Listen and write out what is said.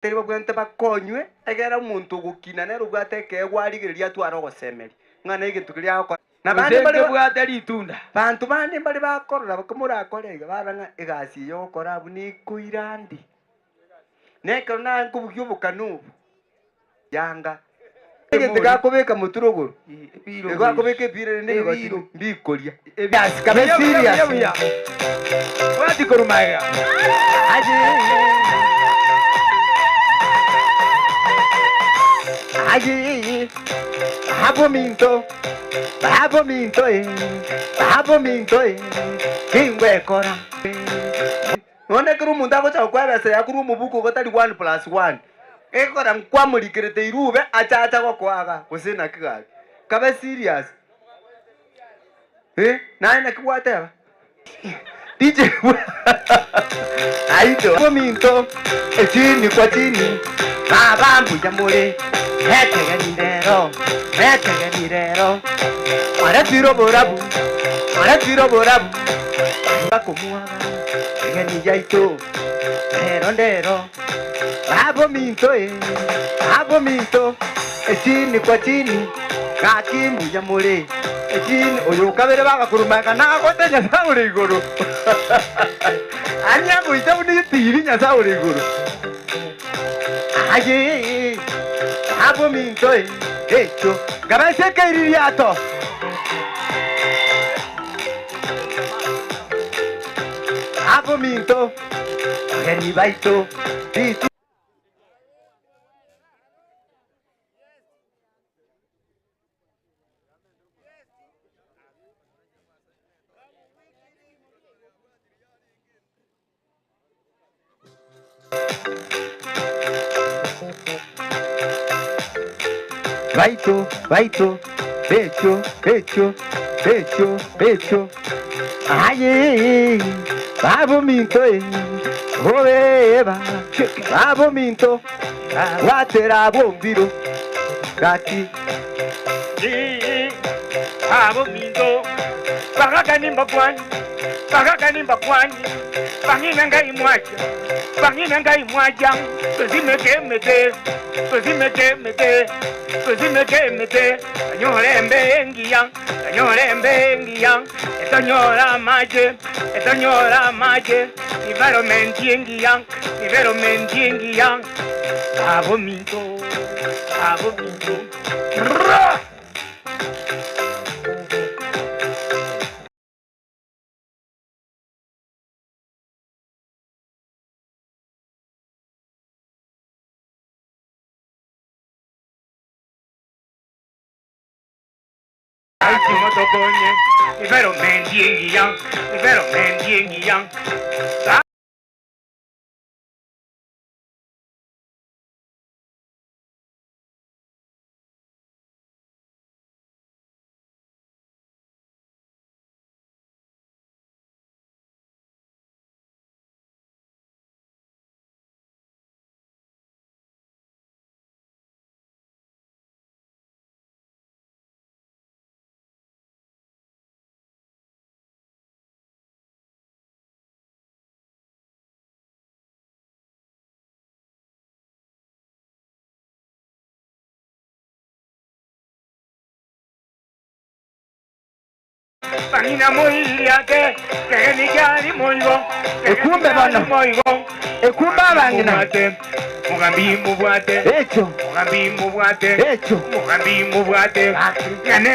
Teri babwenerete bakonywe, egera omonto ogokina nere obwate ekeegwa arigererie atware ogosemeria, ng'a negento keria agokora. Na Gose bande mbare nkebwate ritunda. Banto bande mbare bakorora morakore iga, barora ng'a egasi eye ogokora abwo nekoira ande. Na ekero naye nkobugia obokano obo, yanga egento gakobeka motwe rogoro, igo akobeka epira erinde ebigoti mbikoria. Yes, kabe Buya, buya, serious. buya, buya. Bwati korwa magega. Aye, abominto, abominto, eh, abominto, eh, kingwekora. Nonya ekero omonto agocha gokoa ebesa yaye korwa omobuko igo tari one plus one, egekogera nkwamorikerete irube ache acha gokoa igaa, gose naki gaki. Kabe serious, eh, naye naki gwateba? DJ aito ominto echini kwa chini, baba mbuya more, ekegeni rero, ekegeni rero, mwaretire oborabu, mwaretire oborabu. Bakomwaga egeni yaito rero ndero, Babominto eh, babominto, echini kwa chini, gaki mbuya more echini. Oyo okabere bagakurumeka nagote Nyasae ore igoro, Ani agoita buna etibi Nyasae ore igoro. Aye babominto eh, echo ngabese ekeiririato. Abominto, abageni baito, rituko. Baito, baito, becho, becho, becho, becho. Aye, babominto, eh, obe, ba, babominto, gwatera bombiro, gati. Abominto, bagakani mbakwani, bagakani mbakwani, bang'ina ngai mwacha, bang'ina ngai mwacha, tosimeke emete, tosimeke emete, tosimeke emete, tonyore embe engiya, tonyore embe engiya, etonyore amache, etonyore amache, environment engiya, environment engiya, abominto, abominto. Motokonye, environment engiya, environment engiya. Bang'ina moiriate, kegeni kiari moigo, kegeni Ekumbe kiari bono. moigo. Ekumbe abang'ina. Mobwate, mogambi mobwate, Echo. mogambi mobwate, Echo. mogambi mobwate, Gaki. ng'ane.